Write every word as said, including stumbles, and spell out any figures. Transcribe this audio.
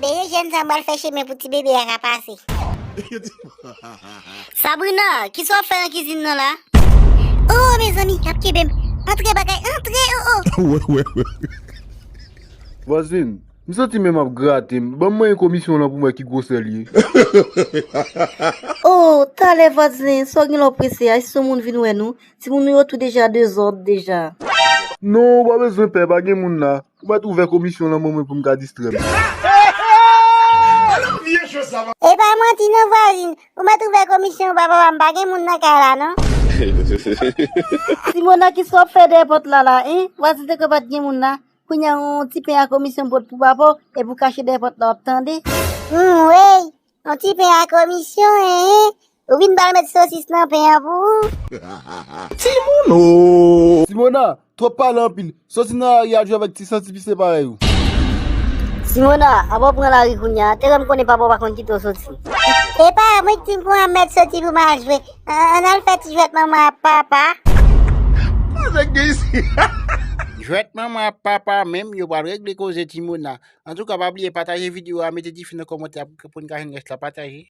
Eye jèn sa m pral fè chemen pou ti bebe a ka pase. Sabrina, kisa w ap fè nan kizin nan la? Oh, mezanmi, y ap kenbe m. Antre bagay, antre, oh, oh. Vwazin, m santi men m ap grate m. Ban m manyen komisyon lan pou m wè ki gwosè l ye. Oh, talè vwazin, sa w gen lè w prese a, si yon moun vin wè nou, timoun nou yo tou deja dezòd deja. Non, ou pa bezwen pè, pa gen moun la. Ou mèt ouvè komisyon lan ban mwen pou m ka distrè m. E pa manti non vwazin, ou mèt ouvè komisyon pa papa m, pa gen moun nan kay la non. Simona, kisa w ap fè dèyè pòt la la, en? Vwazin te kwè pa t gen moun la. Kounye a yon ti pen a komisyon pot pou papa w, epi w kache dèyè pòt la w ap tande. Hum, wey, yon ti pen a komisyon, en? Ou vin pral met sosis nan pen an pou ou? Timoun o! Simona, twòp pale anpil. Soti nan lari al jwe avèk ti santi pise parèy ou. Simona, apa w pran lari kounye a? Te wè m konnen papa w pa konn kite w soti. E pa mwen ki di m pou ann met soti pou m al jwe. Ann al fè ti jwèt manman ak papa. Nèg gen isi. Jwèt manman ak papa menm, yo pral regle koze Timona. Antouka, pa bliye pataje videyo a, mete ti fi nan kòmantè pou n ka jwenn rès la, pataje.